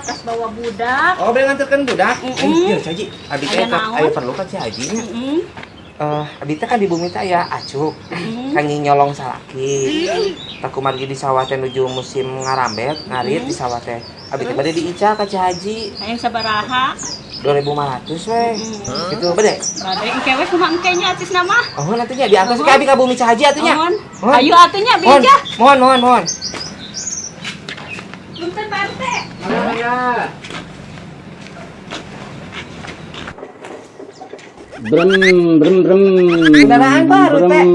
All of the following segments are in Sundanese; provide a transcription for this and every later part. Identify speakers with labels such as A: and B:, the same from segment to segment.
A: Atas bawa budak.
B: Oh, bade nganterkeun budak.
A: Mm-mm.
B: Iya, Ci Haji. Abi teh
A: Aya naon?
B: Aya perlu ka Ci Haji nya.
A: Heeh.
B: Abi teh kan di bumi teh aya acuk. Kangge nyolong salaki. Tah kumargi di sawah teh nuju musim ngarambet, ngarit di sawah teh. Abi teh bade diical ka Ci Haji.
A: Hayang sabaraha?
B: 2500 we. Gitu bade.
A: Bade engke we kumaha engke nya acis nama?
B: Oh, nantinya di atas ke abi ka bumi Ci Haji atuh nya.
A: Mohon.
B: Mohon.
A: Ayo atuh nya
B: Mohon,
A: bija.
B: mohon, mohon, mohon.
A: Punten Pak RT.
B: Mangga.
C: Brem brem brem.
B: Kendaraan baru,
C: brem.
B: Teh.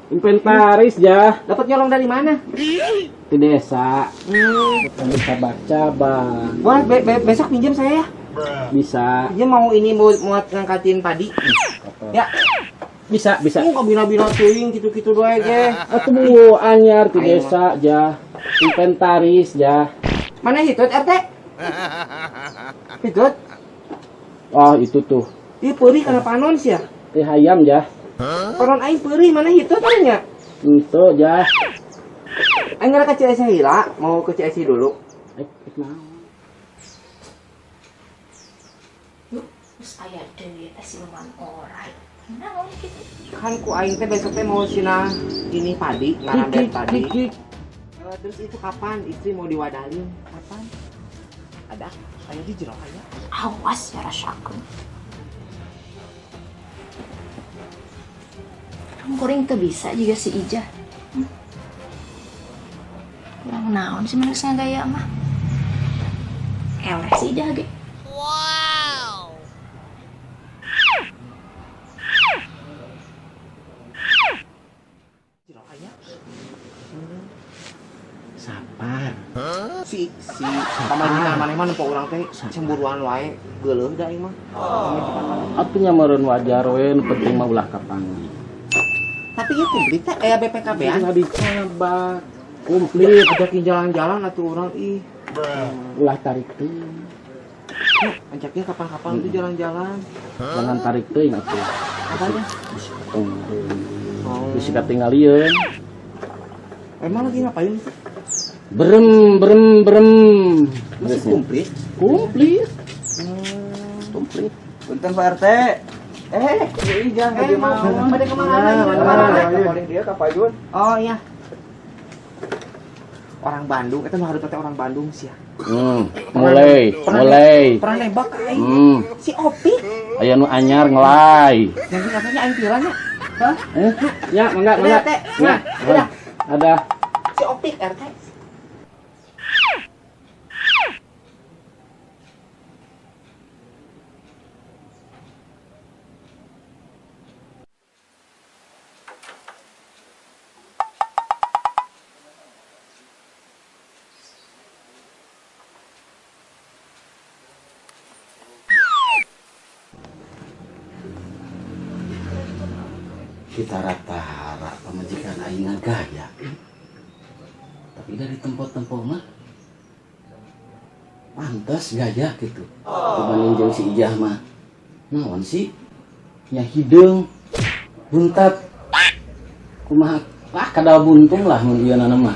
C: Inventaris ya
B: Dapat nyolong dari mana?
C: di desa. Bisa baca bang.
B: Boleh besok pinjam saya ya.
C: Bisa.
B: Dia mau ini mau muat ngangkatin padi. Ya,
C: Bisa bisa.
B: kok bina-bina teuing gitu-gitu doe ge.
C: Atuh bu anyar di
B: Ayo,
C: desa ja. Inventaris ja.
B: Mana hitut RT? Hitut?
C: Oh itu tuh.
B: Ih peurih kana panon sia.
C: Teh hayam ja.
B: Panon aing peurih mana hitut nya?
C: Itu ja.
B: Aing ngarah ka Ciesi heula, mau ke Ciesi dulu.
C: Naon?
D: Terus aya deui eta siluman orai. Naon kitu?
B: Kan ku aing teh besok teh mau sina ini padi, ngarambet padi.
C: Kik, kik.
B: Terus itu kapan istri mau diwadalin? Kapan? Ada? Ayo di jero aya.
D: Awas ya rasakeun. Kuring teu bisa juga si Ijah. Kurang naon sih manusia gaya mah. Eleh si Ijah ge.
B: Jero aya.
C: Sapar.
B: Si si pamajikan maneh mah nempo urang teh cemburuan wae geuleuh da aing mah. Pamajikan maneh.
C: Atuh nya meureun wajar we nu penting mah ulah kapanggih.
B: Tapi ieu komplit teh aya BPKB-an.
C: Nggak dicabak. Komplit.
B: Ajakin jalan-jalan atuh urang ih.
C: Ulah tarik teuing.
B: Ajaknya kapan-kapan tuh jalan-jalan.
C: Jangan tarik teuing atuh.
B: Apanya?
C: Bisa ketinggalieun.
B: Oh.
C: Bisa ketinggalieun.
B: Emang lagi ngapain sih?
C: Brem brem brem.
B: Masih komplit?
C: Komplit. Komplit.
E: Punten Pak RT. Bu Ijah lagi
B: mau
E: mau.
B: pada kemana?
E: Nah,
B: Kemana?
E: mana? Boleh dia ka payun.
B: Oh iya. Orang Bandung, itu harus teh orang Bandung sih ya.
C: Mulai, mulai.
B: Pernah nembak ka aing. Si Opik.
C: Aya nu anyar ngelai.
B: Jadi katanya aing pira nya. Hah?
C: Ya, mangga, mangga.
B: Udah, Teh.
C: Ya,
B: Udah.
C: Ada.
B: Si Opik RT.
C: Kita rata-rata pamajikan aing ngagaya. Tapi dari tempat-tempat mah pantas gaya gitu. Dibanding jeung si Ijah mah. Naon sih? Nya hideung, buntat. Kumaha? Ah, kadal buntung lah mun ieu nana mah.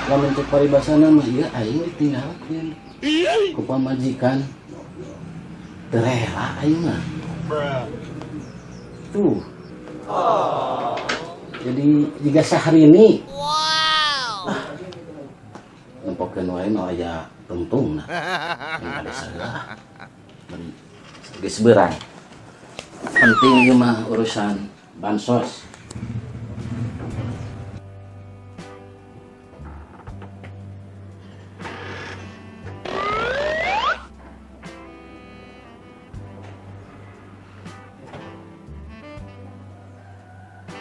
C: Lamun cek paribasana mah ieu aing ditinggalkeun ku pamajikan. Teu rela aing mah. Tuh. Jadi jika Syahrini. Wow. Ah, nempokeun wae mah aya tungtungna. Yang ada salah. Geus beurang. Penting ieu mah urusan bansos.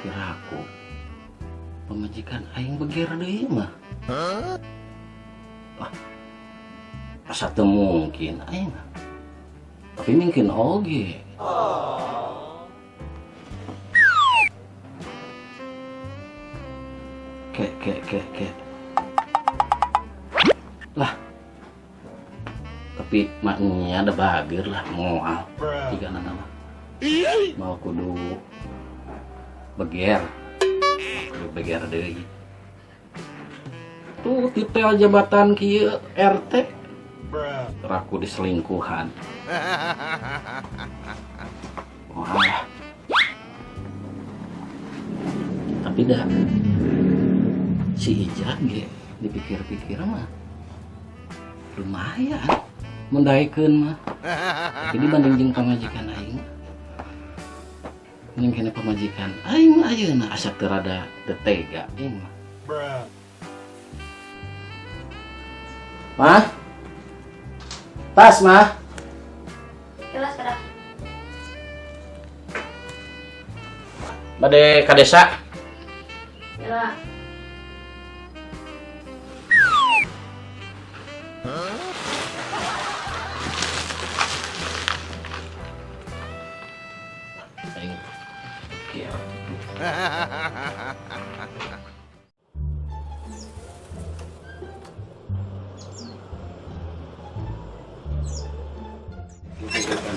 C: Kiraku pamajikan aing beger deui mah. Hah? Asa teu mungkin aing mah. Tapi mungkin oge. Ke ke ke ke. Lah. Tapi maknya ada bager lah moal. Tiga nana mah. Mau kudu beger. Kudu beger deui. Tuh titel jabatan kieu RT. Raku diselingkuhan. Wah. Tapi dah si Ijah ge dipikir-pikir mah lumayan mendaikeun mah. Tapi dibanding jeung pamajikan aing, mending kena pamajikan aing mah ayeuna asa teu rada teu tega aing mah. Mah? Tas, Mah.
D: Jelas pada.
C: Bade ka desa.
D: Jelas.
C: Aing. Kieu.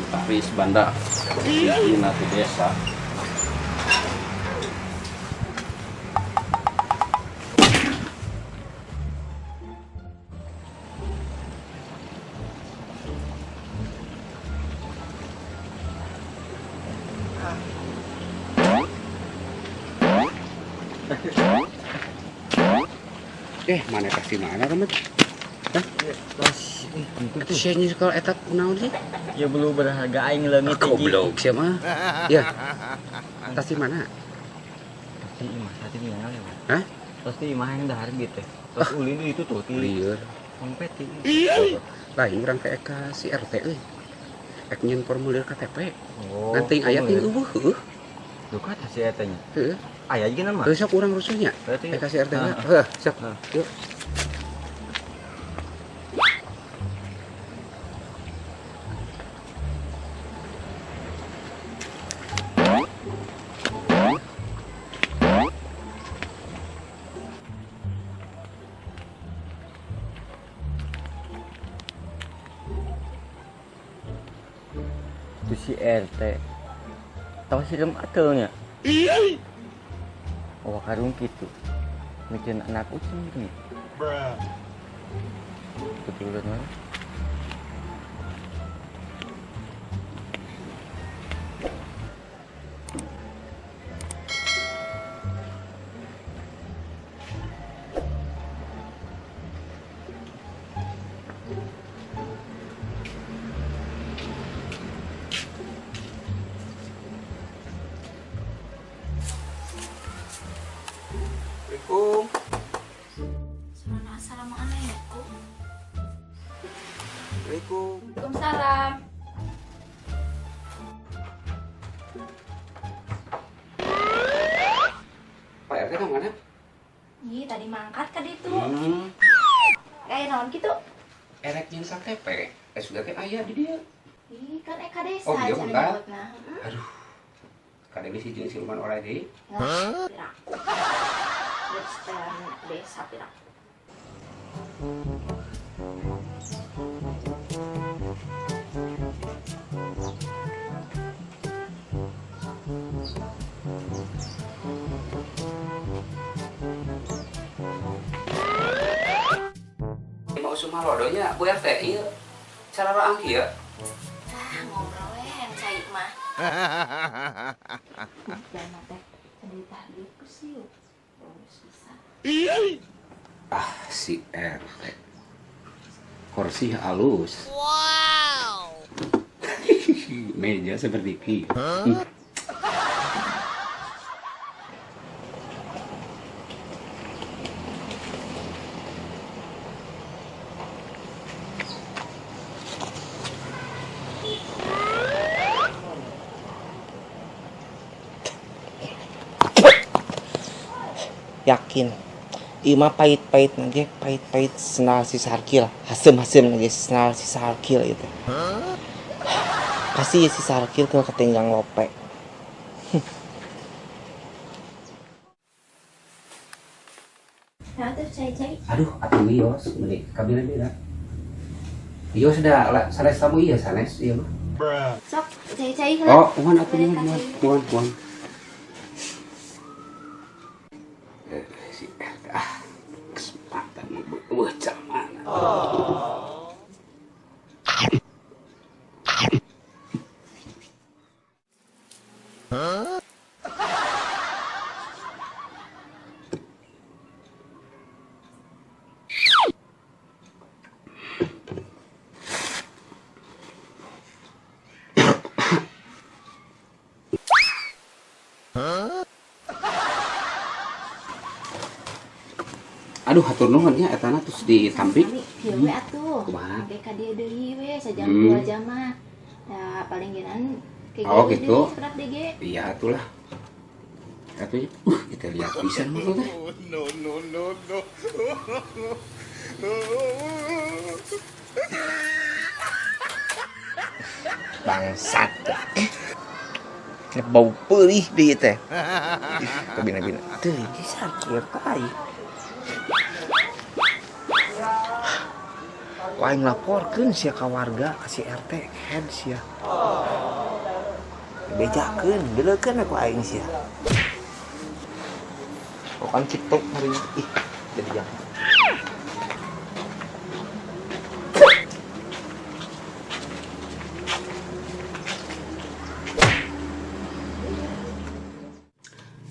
C: Paris Banda di nanti desa.
F: Mana kasih mana remet? Hah? Itu siapa kalau etak naon sih?
E: Ya belum berharga aing leungit hiji.
F: Goblok sia mah. Ya. Tas di mana?
E: Pasti imah tadi tinggal ya.
F: Hah?
E: Pasti imah yang dahar gitu. Terus ulin itu tuh ti.
F: Lieur.
E: Kompet ti.
F: Lain urang teh ka si RT euy. Ek nyen formulir KTP.
E: Oh.
F: Nanti aya ting eueuh heuh.
E: Duka tah si eta nya.
F: Heuh.
E: Aya ge mah.
F: Heuh sok urang rusuhnya.
E: Berarti
F: Ek ka si RT na. Heuh, sok. Yuk.
E: Itu si RT. Tahu si rem atelnya. Oh, karung gitu. Mikirin anak kucing gitu nih. Betul kan?
B: Assalamualaikum.
D: Assalamualaikum.
B: Assalamualaikum.
D: Waalaikumsalam.
F: Pak RT ka mana?
D: Ih, tadi mangkat ka ditu. Kayak naon kitu?
F: Erek nyen KTP. Sudah teh aya di dieu.
D: Ih, kan eka desa
F: Oh, iya,
D: cenah
F: mangkat.
D: nyebutna.
F: Aduh. Kade bisi jeung siluman orai deui.
D: Hah? Piraku. Desa desa piraku.
F: Mau usum malodonya Bu RT ieu cara raang kieu.
D: Ah, ngobrol we yang cai mah. Dana teh cerita gitu sih. Terus bisa.
F: Ah, si RT. Kursi halus. Wow. Meja seperti ki. Huh?
B: Yakin ima pahit-pahit nage pahit-pahit senal si Sarkil hasem-hasem nage senal si Sarkil itu. Pasti ya si Sarkil ke ketinggang lope.
D: Nah, tuh cai-cai.
F: Aduh, atuh wios meuni kabina beda. Wios da sanes tamu ieu sanes ieu mah.
D: Sok cai-cai heula.
F: Oh, mohon atuh mohon mohon mohon. Si RT ah kesempatan. Aduh, hatur nuhun nya etana terus ditampi.
D: Sami kieu we atuh.
F: Kumaha?
D: Engke ka dieu deui we sajam 2 jam mah. Da paling geunan kayak
F: Oh, gitu.
D: Sekerat deui ge.
F: Iya atulah. Atuh, kita lihat pisan mah teh.
G: No, no, no, no.
B: Bangsat. Bau perih dia teh. Ih, kabina-bina. Teu, ini sakit tai. Ku aing laporkeun sia ka warga, ka si RT, head sia. Bejakeun, geleukeun ku aing sia. Oh kan ciplek hari ini. Ih, jadi jangan.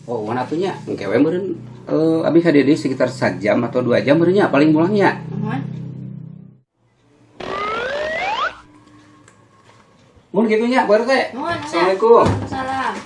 F: Oh, mana atuh nya? Engke we meureun abi ka dieu deui sekitar 1 jam atau 2 jam meureun nya paling mulangnya.
D: Nuhun.
F: Mun kitu nya, baru teh.
D: Nuhun.
F: Assalamualaikum.
D: Salam.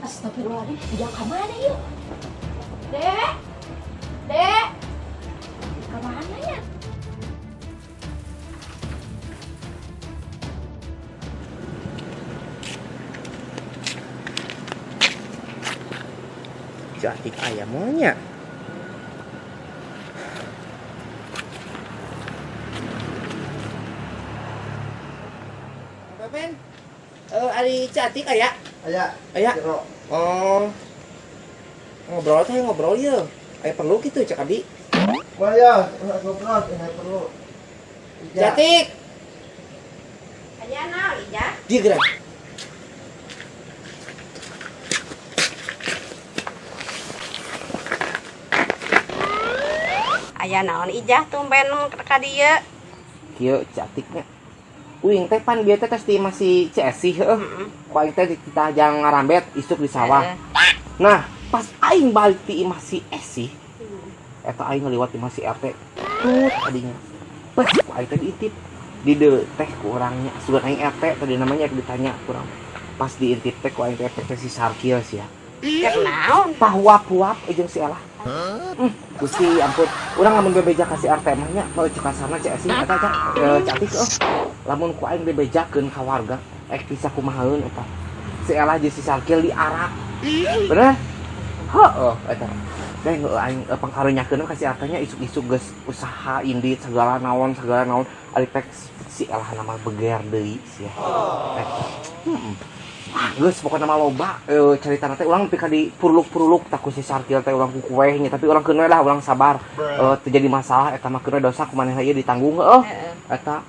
D: Astagfirullahaladzim, Ijah kemana yuk? Dek, dek, kemana ya?
B: Cantik ayam maunya. Pepen, ari cantik aya?
E: Aya.
B: Aya.
E: Jero.
B: Oh, ngobrol teh ngobrol ya. Aya perlu gitu cek abdi.
E: Wah ya, ngobrol aya perlu. Ija.
B: Cantik.
A: Aya naon Ijah?
B: Dia gerak.
A: Aya naon Ijah tumben ka dieu?
B: Kieu cantiknya. Uing teh pan bieu teh tos di masih Ciesih heueuh. Ku aing teh dititah jang ngarambet isuk di sawah. Nah, pas aing balik ti imah si Esih, eta aing ngaliwat imah si RT. Tut adinya. Pas ku aing teh diintip. Di deui teh ku urangnya, sugan aing RT tadi namanya ditanya ku urang. Pas diintip teh ku aing teh RT teh si Sarkil sia.
A: Keur naon?
B: Pahuap-huap jeung si Elah. Gusti ampun, urang lamun bebeja ka si RT mah nya, mau cek kasarna Cek Esih eta teh cantik eueuh. Lamun ku aing bebejakeun ka warga, ek bisa kumahaeun eta. Si Elah jeung si Sarkil diarak. Bener? Heeh, eta. Teh heueuh aing pangkarunyakeun ka si RT nya isuk-isuk geus usaha indit segala naon ari pek si Elah nama beger deui sia. Geus pokona mah loba caritana teh urang nepi ka di puruluk-puruluk tah ku si Sarkil teh urang ku kueh nya, tapi urang keun we lah urang sabar. Teu jadi masalah eta mah keun we dosa ku manehna ieu ditanggung heueuh. Eta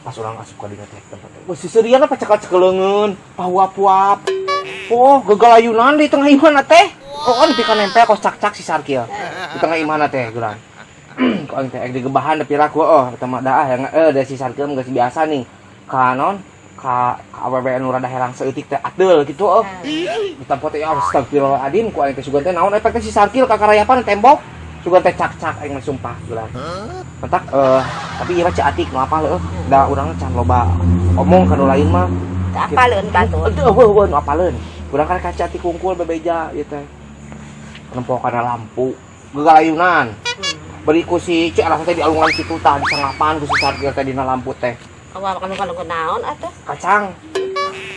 B: pas urang asup ka dinya teh tempat teh. Wah, siserian apa cekal-cekeleungeun, pahuap-huap. Oh, gegalayunan di tengah imahna teh. Oh, nepi ka nempel kos cak-cak si Sarkil. Di tengah imahna teh geurang. Ku aing teh ek digebahan da piraku heueuh eta mah daah yang da si Sarkil mah geus biasa nih. Ka naon? Ka awewe anu rada herang saeutik teh ateul kitu heueuh. Di tempat teh astagfirullahaladzim ku aing teh sugan teh naon efek teh si Sarkil ka karayapan tembok. Sugan teh cak-cak aing mah sumpah geurang. Mentak tapi ieu mah Ceu Atik nu apal heueuh. Da urang can loba omong ka nu lain mah.
A: Teu apaleun batur.
B: Teu eueuh nu apaleun. Urang kan ka Ceu Atik kungkul bebeja ieu teh. Nempo kana lampu gegalayunan. Beri ku si Ceu Elah teh dialungan kitu tah disangapan ku si Sarkil teh dina lampu teh.
A: Awal kanu kanu naon atuh?
B: Kacang.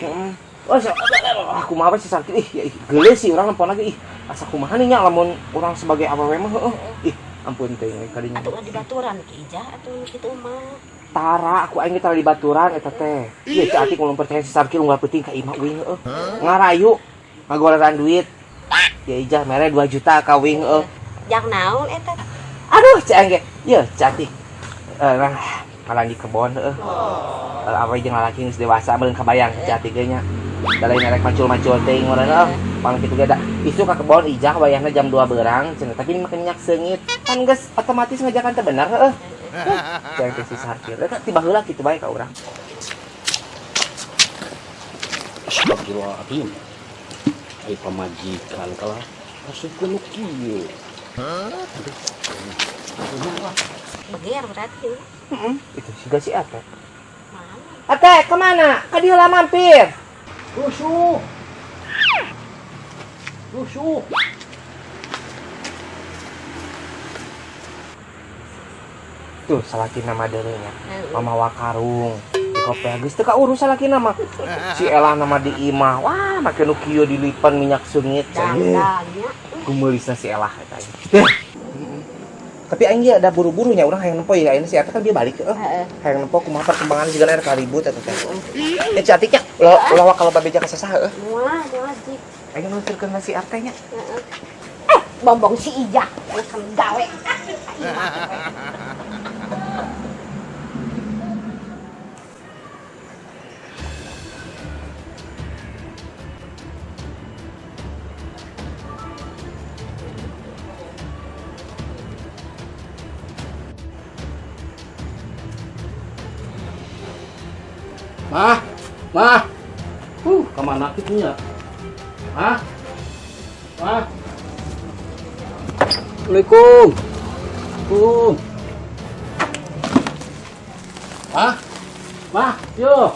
B: Heeh. Oh, kumaha we si Sarkil ih, ya, ih, geulis sih urang nempon lagi ih. Asa kumaha nih nya lamun urang sebagai awewe mah heueuh. Ih, ampun teh kadinya.
A: Atuh di baturan ki Ijah atuh kitu mah.
B: Tara aku aing tara di baturan eta teh. Ieu Ceu Atik mun percaya si Sarkil unggal peuting ka imah uing heueuh. Ngarayu ngagoleran duit. Ya Ijah mere 2 juta ka uing heueuh.
A: Jang naon eta?
B: Aduh, Ceu Aing ge. Ieu Ceu Atik. Nah, kalan di kebon heueuh. Awe jeung lalaki geus dewasa meureun kabayang Ceu Atik ge nya. Da lain rek macul-macul teuing meureun heueuh. Pan kitu ge da isuk ka kebon Ijah wayahna jam 2 beurang cenah tapi make minyak seungit. Kan geus otomatis ngajakan teh bener heueuh. Jangan teh si Sarkil. Eta tiba heula kitu bae ka urang.
C: Astagfirullahaladzim. Ai pamajikan kalah asup nu kieu.
A: Beger berarti.
B: Heeh. Itu siga si Ate.
A: Mana?
B: Ate, kemana? Ka dieu lah mampir.
C: Rusuh. Rusuh.
B: Tuh salakina mah deureunya. Mamawa karung. Di kopi geus teu kaurus salakina mah. Si Ela nama di imah. Wah, make nu kieu dilipan minyak seungit.
A: Dangdangnya.
B: Kumeulisna si Elah eta. Tapi aing ge ada buru-burunya urang hayang nempo ya ayeuna si Eta kan dia balik heuh. Hayang nempo kumaha perkembangan sigana rek ribut eta teh. Ya cantiknya ulah ulah kalau babeja ka sasaha heuh.
A: Moal, moal sih.
B: Aing nuturkeun ka si RT nya.
A: Heeh. Bombong si Ijah kan gawe.
C: Mah, mah. Kemana kitu nya? Mah. Mah. Assalamualaikum. Assalamualaikum. Mah. Mah, yo.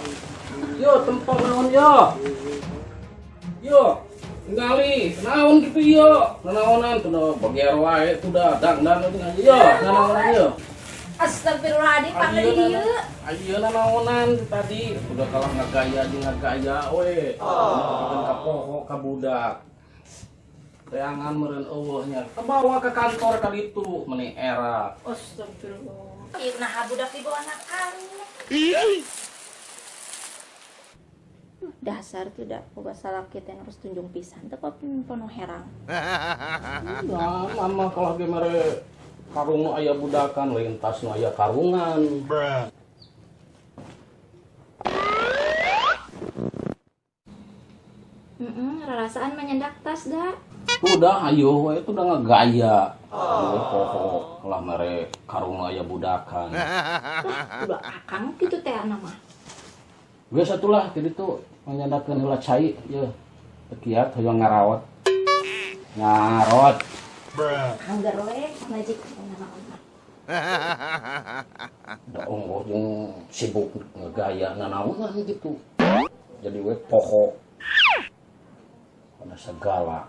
C: Yo, tempo naon yo. Yo, tinggali. Naon kitu yo? Nanaonan tuh da bagian wae tuh da dangdan tuh ngaji yo. Nanaonan yo.
D: Astagfirullahaladzim, pangga di dieu.
C: Ayeuna naonan tadi udah kalah ngagaya jeung ngagaya we. Bukan ka poho ka budak. Teangan meureun eueuh nya. Kebawa ke kantor ka ditu meuni era.
D: Astagfirullah. Ieu naha budak dibawa na karung. Dasar tuh dah boga salaki teh harus tunjung pisan teh kok pono herang.
C: Nah, mama kalau ge mere karung nu aya budakan lain tas nu aya karungan.
D: Rarasaan menyendak tas dah.
C: Udah ayo we itu udah ngegaya. Oh, poho lah mere karung nu aya budakan.
D: Lah, udah akang kitu teh anak mah.
C: Geus atulah kitu tuh menyandakeun heula cai ye. Tekiat hoyong ngarawat. Ngarot.
D: Anggar we majik naon mah.
C: Da onggoh jeung sibuk ngegaya nanaonan gitu. Jadi we poho. Kana segala.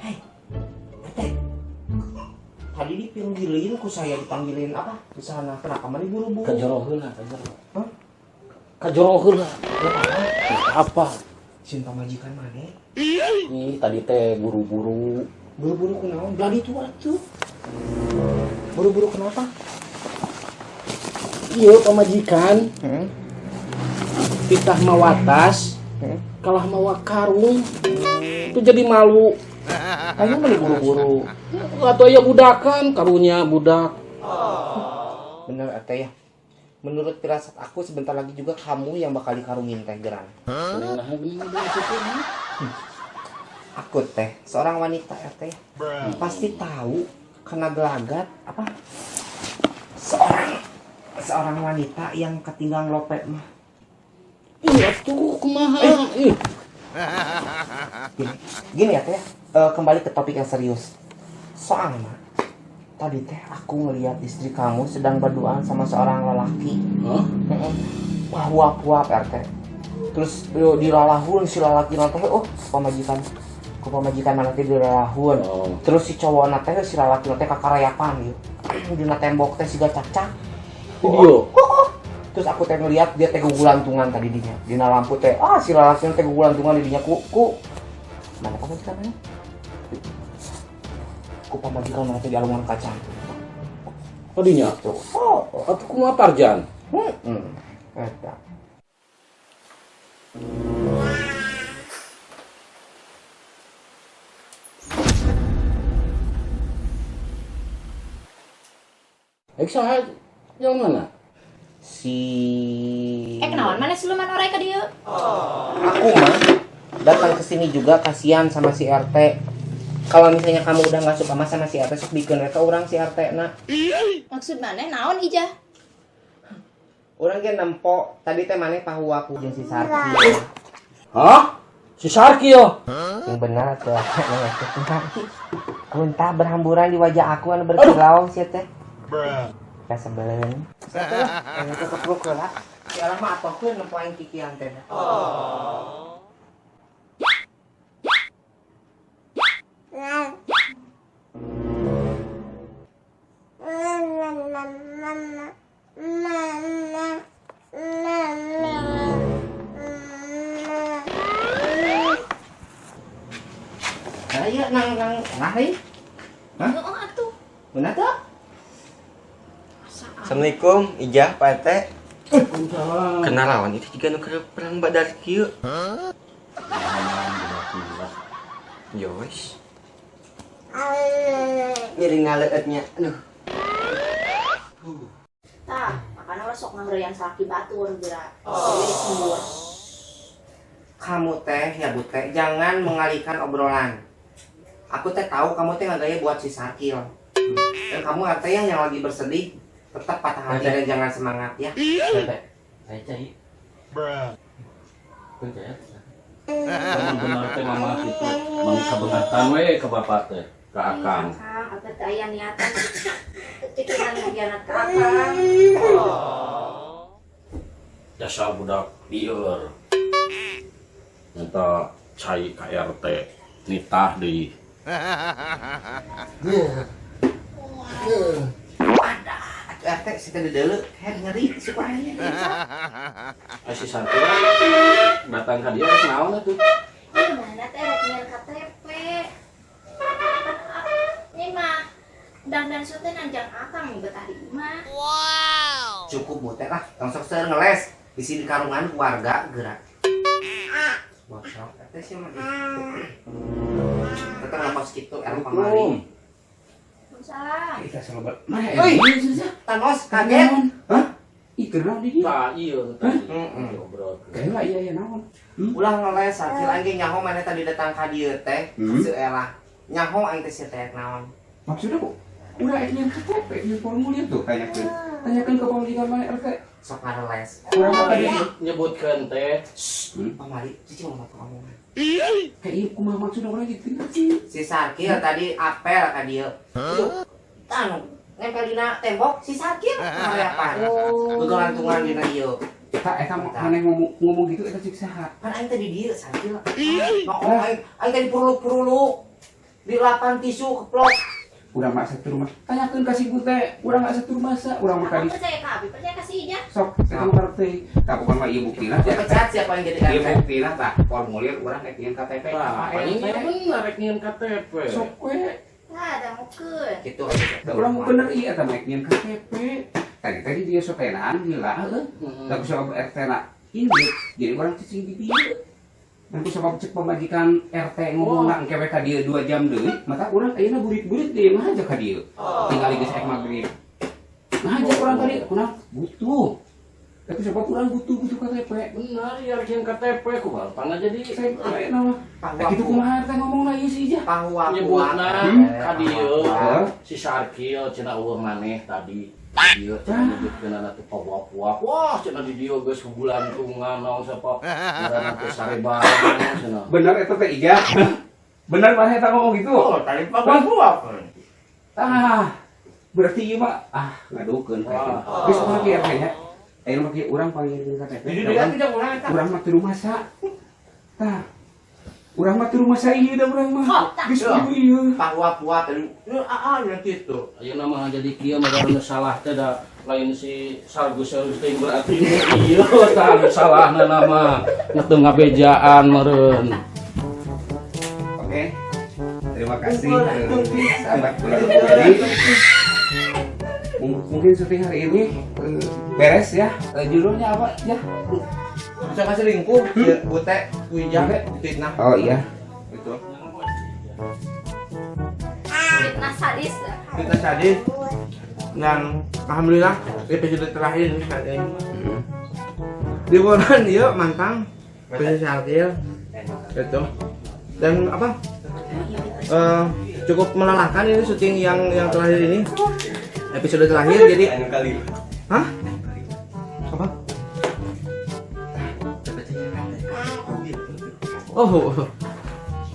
B: Hei, Teh. Tadi dipanggilin ku saya dipanggilin apa? Di sana. Kenapa mani buru-buru?
C: Ka jero heula, ka jero.
B: Hah?
C: Ka jero heula.
B: Kenapa?
C: Apa?
B: Cinta majikan mana?
C: Ih, tadi teh buru-buru.
B: Buru-buru kunaon? Belah ditu atuh. Buru-buru kenapa?
C: Iya, pamajikan. Titah mawa tas, kalah mawa karung. Itu jadi malu.
B: Kayaknya beli buru-buru.
C: Atau aya budakan, karunya budak.
B: Bener Ate ya. Menurut firasat aku sebentar lagi juga kamu yang bakal dikarungin teh geran. Aku teh seorang wanita ya teh. Pasti tahu kena gelagat apa? Seorang wanita yang ketinggalan lopet mah.
C: Iya tuh kumaha. Ih.
B: Gini, gini ya teh, kembali ke topik yang serius. Soalnya tadi teh aku ngelihat istri kamu sedang berduaan sama seorang lelaki.
C: Hah?
B: Heeh. Wah, huap-huap RT. Terus yo, dilalahun si lelaki nanti, oh, pamajikan. Ku pamajikan mana teh dilalahun.
C: Oh.
B: Terus si cowok nanti si lelaki nanti kakarayapan gitu. Dina tembok teh siga cacak.
C: Video.
B: Oh, oh. Terus aku teh ngeliat dia teh gugulantungan tadi dinya. Dina lampu teh, ah si lelaki teh gugulantungan di dinya ku ku. Mana pamajikan mana? Ku pamajikan mana teh di alungan kacang.
C: Tadinya?
B: Tuh. Oh.
C: Atuh kumaha Parjan?
B: Heeh. Eta.
C: Ek saha yang mana?
B: Si
D: Eh, kenalan mana siluman orai ka dieu?
B: Aku mah datang ke sini juga kasihan sama si RT. Kalau misalnya kamu udah nggak suka sama si RT, sok bikin mereka orang si RT na.
D: Maksud maneh naon Ijah?
B: Urang ge nempo tadi teh maneh pahu aku jeung si Sarki.
C: Hah? Si Sarkil.
B: Yang benar tuh Muntah berhamburan di wajah aku anu berkilau sih teh. Kasebeleun. Satu lah, anu teh kepruk heula. Si alah mah atohkeun nempo aing kikian teh. Nah, iya nang nang nah ieu. Hah?
D: Heeh atuh.
B: Benar tuh?
D: Asa
E: Assalamualaikum, Ijah, Pak RT. Kenalawan itu juga nu keur perang badar kieu. Yos. Nyeri ngaleutnya. Aduh.
D: Tah, makanya ulah sok ngaheureyan salaki batur geura. Dewe disembur.
B: Kamu teh ya Bute, jangan mengalihkan obrolan. Aku teh tahu kamu teh ngagaya buat si Sarkil. Dan kamu RT yang lagi bersedih, tetap patah hati dan jangan semangat ya.
C: Tete, saya cai. Kun cai. Kamu benar teh mama gitu. Mang kabengatan we ke bapak teh, ke akang.
D: Akang, apa teh aya niatan pikiran khianat ka akang.
C: Jasa budak lieur. Minta cai ka RT nitah deui.
B: Atuh RT si teh deuleu, her nyeri supaya.
C: Ai si Sarkil datang ka dieu rek naon atuh?
D: Ih, mana teh rek nyieun KTP. Kan ini mah dandan teh nanjang akang betah di imah.
B: Cukup Bute lah, tong sok seur ngeles. Di sini karungan keluarga gerak. Bocok RT sih mah. Tetep ngapos kitu RT pamari.
D: Salah.
F: Kita selalu mana
B: Euy, Thanos kaget.
F: Hah? Ih, kenal di dia.
C: Tah ieu tadi
B: Heeh.
C: diobrolkeun.
F: Kayaknya iya iya naon.
B: Ulah ngeles Sarkil aing ge nyaho maneh tadi datang ka dieu teh, seuelah. Nyaho aing teh sia teh naon.
F: Maksudnya kok udah akhirnya KTP, ini formulir tuh tanyakan. Tanyakan ke pemilikan mana RT.
B: Sok ngareles.
F: Kurang apa dia?
C: Nyebutkeun teh
B: Pamari, cici mau ngomong omongan.
F: Kayak iya kumaha maksudnya orang gitu sih.
B: Si Sarkil tadi apel ka dieu. Tuh, anu nempel dina tembok si Sarkil ngareapan. Gegelantungan dina ieu.
F: Eta eta mana ngomong ngomong gitu eta cik saha.
B: Kan aing teh di dieu Sarkil. Noh, aing aing teh dipuruluk-puruluk. Di lapan tisu keplok.
F: Urang mah satu rumah. Tanyakeun ka si Bute, urang nggak satu rumah sa, urang mah
D: Akang
F: kali.
D: percaya ka abi, percaya ka si Ijah.
F: Sok, eta mah karep teh. Tah bukan mah ieu buktina.
B: Pecat siapa yang jadi
F: Ieu
B: RT?
F: buktina tah formulir urang rek nyieun KTP.
C: Tah, paling ieu bener rek nyieun KTP.
F: Sok we.
D: Tah, da mukeun.
B: Gitu.
F: Da urang mah bener ieu eta mah rek nyieun KTP. Tadi tadi dia sok enakan gila heuh. Da ku sabab RT na indit, jadi urang cicing di dieu. Dan ku sabab cek pamajikan RT ngomongna engke we ka dieu 2 jam deui, maka urang ayeuna burit-burit deui mah aja ka dieu. Tinggal geus ek magrib. Nah aja urang ka dieu, kunaon butuh. Tapi sebab urang butuh-butuh KTP.
C: Bener ya rek nyieun KTP kumaha pangna jadi
F: Saya aya nama. Eh kitu kumaha teh ngomongna ieu si Ijah?
B: Pahuap.
C: nyebutna ka dieu
F: Hah?
C: si Sarkil cenah eueuh maneh tadi dieu cenah nyebutkeun teh pabuap-buap. Wah cenah di dieu geus gugulantungan naon sapa ngaranna teh sareban cenah.
F: Bener eta teh Ijah? Bener maneh eta ngomong gitu?
B: Oh, tadi pahuap.
F: Ah, berarti ieu mah ah ngadukeun ka itu. Geus urang kieu RT nya. Ayeuna mah kieu urang panggilkeun KTP.
B: Jadi dia tidak urang eta.
F: Urang mah teu rumasa. Tah. Urang mah teu rumasa ieu da urang mah.
D: Oh, tah.
F: Geus ieu ieu.
B: Pahuap-puap tadi. Ah, ah, gitu.
C: Ayeuna mah jadi kieu mah nu salah teh da lain si Sargus Sargus teh berarti ieu tah nu salahna mah teu ngabejaan meureun.
F: Oke. Terima kasih sahabat Bulan Pribadi. Mungkin syuting hari ini beres ya. Judulnya apa ya?
B: Bisa kasih lingkup, ya, Bute, Wijang, fitnah.
F: Oh iya.
B: Gitu.
D: Fitnah sadis.
B: Fitnah sadis. Dan alhamdulillah episode terakhir ini saat ini. Di koran yuk mantang bisa Sarkil gitu. Dan apa? Cukup melelahkan ini syuting yang terakhir ini. Episode terakhir jadi
E: kali.
B: Hah? Apa? Oh,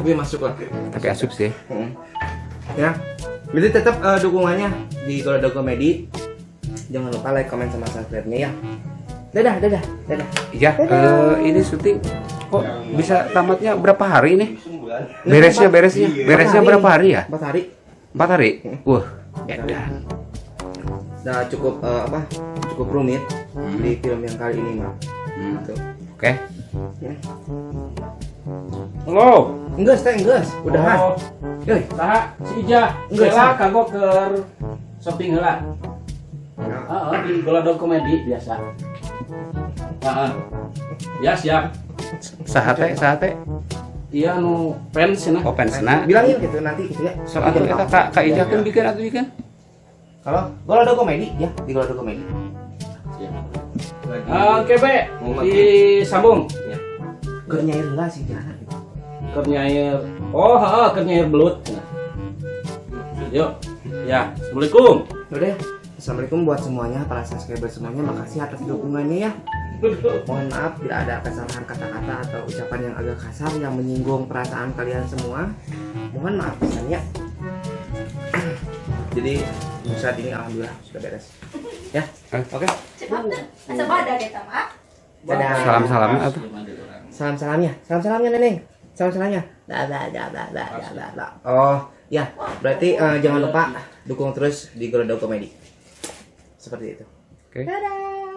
B: tapi masuk lah.
F: Tapi asup sih.
B: Ya. Jadi tetap dukungannya di Golodog Comedy. Jangan lupa like, comment, sama subscribe-nya ya. Dadah, dadah, dadah.
F: Iya, ini syuting kok bisa tamatnya berapa hari ini? Beresnya, beresnya, beresnya berapa hari ya?
B: 4 hari.
F: 4 hari? Wah, beda.
B: Nah, cukup apa? Cukup rumit di film yang kali ini, mah. Gitu.
F: Oke.
B: Ya.
F: Halo.
B: Enggeus teh, enggeus. Udahan.
C: Oh.
B: Euy,
C: Saha si Ijah?
B: Enggak,
C: Heula kanggo keur shopping heula. Heeh, di Golodog Comedy biasa. Heeh. Ya siap.
F: Saha teh, saha teh?
C: Iya nu fans cenah.
F: Oh, fansna.
B: Bilangin gitu nanti gitu ya.
F: Sok atuh eta ka Ijah kan bikin atuh bikin.
B: Kalau Golodog Comedy ya, di Golodog Comedy.
C: Oke, Be. Disambung.
B: Keur nyair heula sih jalan.
C: Keur nyair. Oh, heeh, keur nyair belut. Yuk. Ya, Assalamualaikum.
B: Udah ya. Assalamualaikum buat semuanya, para subscriber semuanya. Makasih atas dukungannya ya. Mohon maaf bila ada kesalahan kata-kata atau ucapan yang agak kasar yang menyinggung perasaan kalian semua. Mohon maaf pisan ya. Jadi saat ini alhamdulillah sudah beres. Ya, oke.
D: Cepat tuh. Asa badan eta mah.
B: Dadah.
F: Salam-salamnya atuh.
B: Salam-salamnya. Salam-salamnya Neneng. Salam-salamnya. Bla bla bla bla bla bla bla. Oh, ya. Berarti jangan lupa dukung terus di Golodog Comedy. Seperti itu.
F: Oke.
B: Dadah.